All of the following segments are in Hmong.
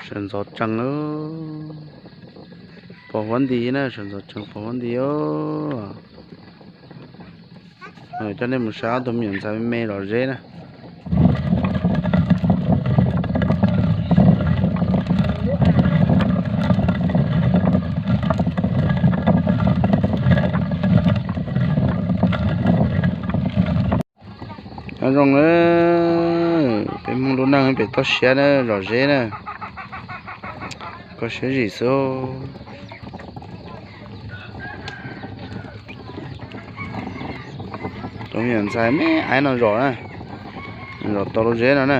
Sawv ntxov tsees, pos huab nti na, sawv ntxov tsees pos huab nti os. Coj nej mus saib ob tug me nyuam ntxhais me me lom zeb na. Nyob zoo na, peb Hmoob lub neej pem toj siab na, lom zeb na, kho siab zim xwb. Tus me nyuam ntxhais me aib no zom na, zom tau lub zeb no na.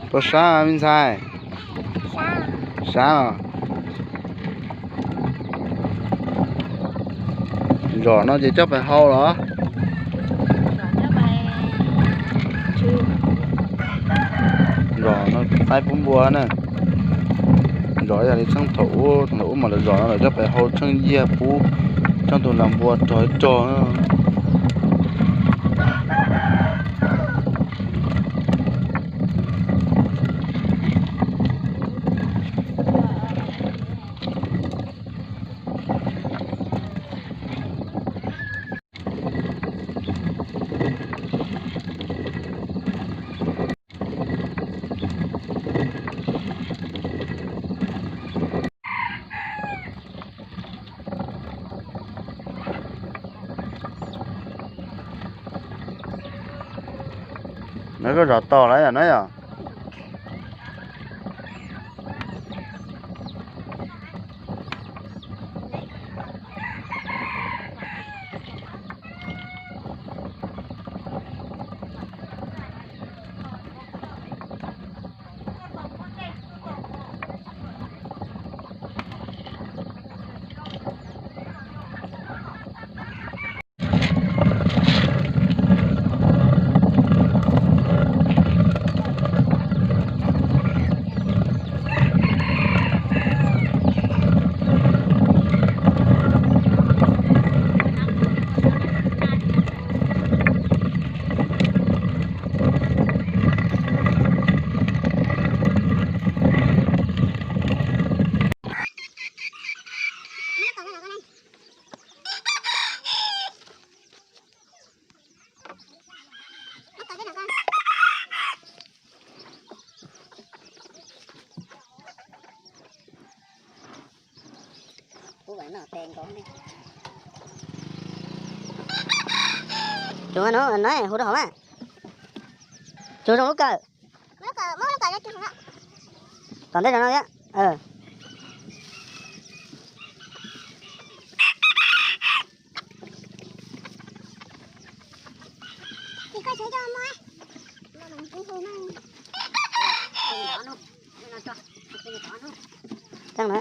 Tuaj sab me ntxhais. Sab los. Zom no ces coj pais hau los. Zom no qaib pub npua na. Zom yog li txheej thaum ub, thaum ub mas lawv zom no lawv coj pais hau tsheej yiag pub tsheej tus nas npua rog ib rog. No koj zov tos lawm yom, no yom. Tus no, no hu rau hauv mas. Tus zoo lub kawm. Tom ntej no thiab. Coj na.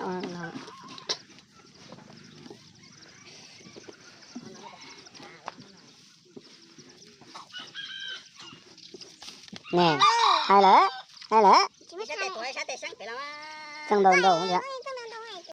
Nè, hais lawm, hais lawm. Txeej ntau ntau thiab.